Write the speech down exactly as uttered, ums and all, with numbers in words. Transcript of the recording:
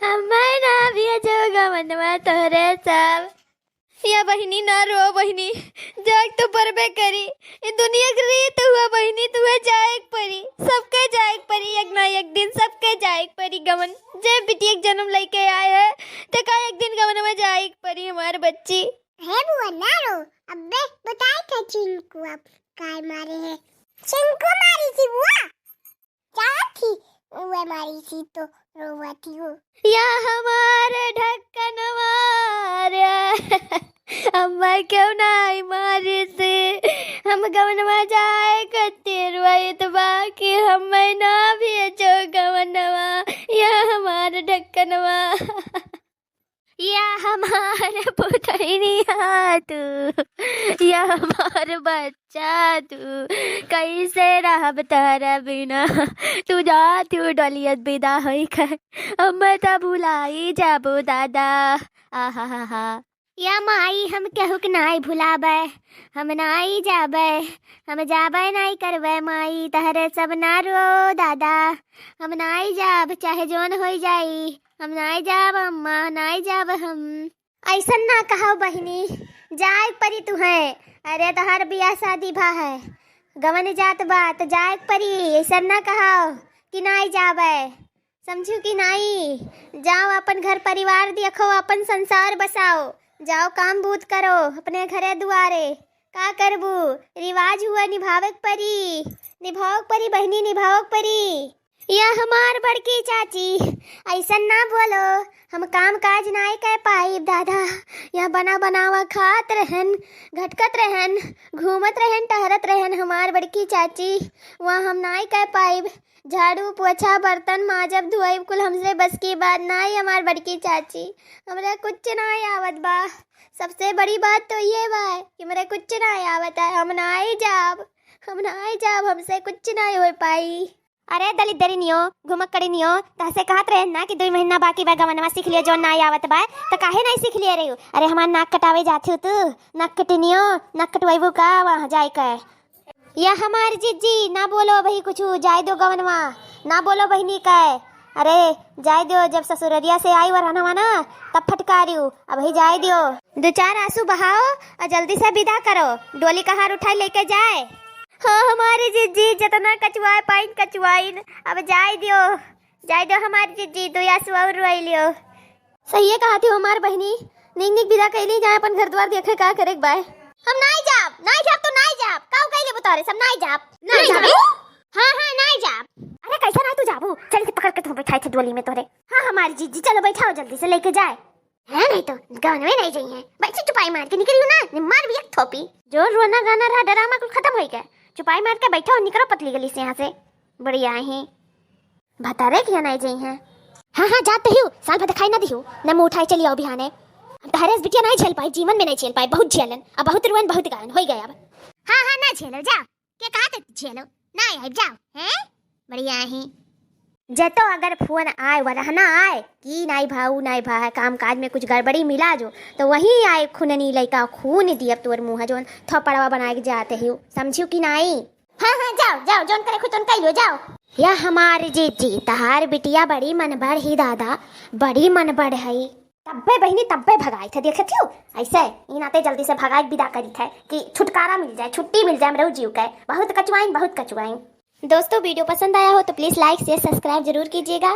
हमें ना भेजो गवनवा तोहरे सब। या बहिनी ना रो बहिनी, जाए तो परबे करी। ई दुनिया के रीत हुआ बहिनी, तुहे जाए के परी, सबके जाए के परी, एक ना एक दिन सबके जाए के परी गवन। जे बिटिया के जन्म लेके आए है, ते का एक दिन गवन में जाए के परी हमार बच्ची। हे बुआ ना रो, अब्बे बताए थे चिंकू अब काय मारे है। चिंकू मारी थी बुआ। चाहत ही उहे मारी सी तो रोवत ही हो। या हमार ढक्कनवा रे, अम्मा क्यों नाई मारी सी? हम गवनवा जाए खातिर रोइत बा कि हमें ना भेजो गवनवा। या हमार ढक्कनवा। या हमार पुतनिया तू, या हमार बच्चा तू, कैसे रहब तोहरा बिना? तू जात हू डोलियत बिदा होई के, हमें त भुलाई जाबू दादा। आहा हा हा। या माई, हम केहू के नाई भुलाबे, हम नाई जाबे, हम जाबे नाई करबे माई, तहरे सब ना रो दादा, हम नाई जाब, चाहे जौन होई जाई, हम नाई जाब अम्मा, नाई जाब हम। ऐसन ना कहो बहिनी, जाए के परी तुहें। अरे तोहार बियाह शादी भा है, गवन जात बा त जाए के परी, ऐसन ना कहो कि नाई जाबे। समझू कि नाई? जाओ, अपन घर परिवार देखो, अपन संसार बसाओ, जाओ काम बूत करो अपने घरे दुआरे। का करबू? रिवाज हुआ, निभावे के परी, निभावे के परी बहिनी, निभावे के परी। या हमार बड़की चाची, ऐसन ना बोलो, हम काम काज नाई कर पाइब दादा। या बना बनावा खात रहन, घटकत रहन, घूमत रहन, टहरत रहन हमार बड़की चाची, वहाँ हम नाई कर पाइब। झाड़ू, पोछा, बर्तन माजब, धोइब, कुल हमसे बस की बात नाई हमार बड़की चाची। हमरा कुछ नाई आवत बा। सबसे बड़ी बात तो ये बा कि हमरा कुछ नाई आवत है। हम नाई जाब, हम नाई जाब, हमसे कुछ नाई हो पाई। अरे दलिद्दरिनियो, घुमक्कड़िनियो, तहसे कहत रहे ना कि दुई महीना बाकी बा गवनवा, सीख लियो, जौन नाई आवत बा, त काहे नाई सीख लिए रही? अरे हमार नाक कटावे जात हू तू, नाक कटिनियो, नाक कटवाइबू का वहाँ जाए के? या हमार जिज्जी, ना बोलो अबही कुछु, जाए दो गवनवा, ना बोलो बहिनी के। अरे जाए दो, जब ससुररिया से आई वरहनवा ना, तब फटकारियो, अबही जाए दियो। दो चार आंसू बहाओ और जल्दी से विदा करो, डोली का हार उठाई लेके जाए। हाँ हमारी जिज्जी, जितना कचुआए पाइन कचुआइन, अब जाए दियो, जाए दियो हमारी जिज्जी, दो आंसू और रोई लियो। सहिए कहत हो हमार बहिनी, नीक नीक विदा कैली जाए, अपन घर द्वार देखे का करे के बाय। हम नाई जाब, नाई जाब तो नाई जाब, काऊ कैले बुतारे सब नाई जाब। नाई नाई जाब। जाबू? हाँ, हाँ, नाई जाब। अरे कैसे नाई तू जाबू? चल के पकड़ के तू बैठाए थे डोली में तोरे। हाँ हमारी जीजी, चलो बैठाओ जल्दी से लेके जाए। है नहीं तो गवन में नहीं जाई है। बैठ चुपाई मार के निकलियो ना, नहीं मार भी एक थोपी। जो रोना गाना रहा, ड्रामा कुल खत्म हो गया। चुपाई मार के बैठो, निकलो पतली गली से यहाँ से। बढ़िया है। भतारे किया नहीं जाई है। हाँ, हाँ, जात तो हियो, साल भर दिखाई ना दियो, न मुँह उठाए चली आओ बिहाने। हम तहरे से बिटिया नहीं झेल पाई, जीवन में नहीं झेल पाई, बहुत झेलन, अब बहुत रुअन, बहुत गायन हो गया अब। हाँ, हाँ, ना झेलो, जाओ। के कहा तक झेलो, ना आए, जाओ, हैं? बढ़िया है। जे तो अगर फोन आए, वरहना आए कि नाई भाऊ, नाई भा, काम काज में कुछ गड़बड़ी मिला जो, तो वहीं आए खुननी लइका, खून दियब तोर मुँह, जोन थपड़वा बनाए के जाते हियो, समझियो कि नाई? हाँ, हाँ, जाओ, जाओ, जोन करे खुद तोन कइलो, जाओ। या हमार जीजी, तहार बिटिया बड़ी मनबढ़ ही दादा, बड़ी मनबढ़ है। तब्बे बहिनी, तब्बे भगाई थे, देखत हियो? ऐसे, ई नाते जल्दी से भगाई विदा करी थे कि छुटकारा मिल जाए, छुट्टी मिल जाए हमरे जीव के। बहुत कचुआइन, बहुत कचुआइन। दोस्तों, वीडियो पसंद आया हो तो please like, share, subscribe जरूर कीजिएगा।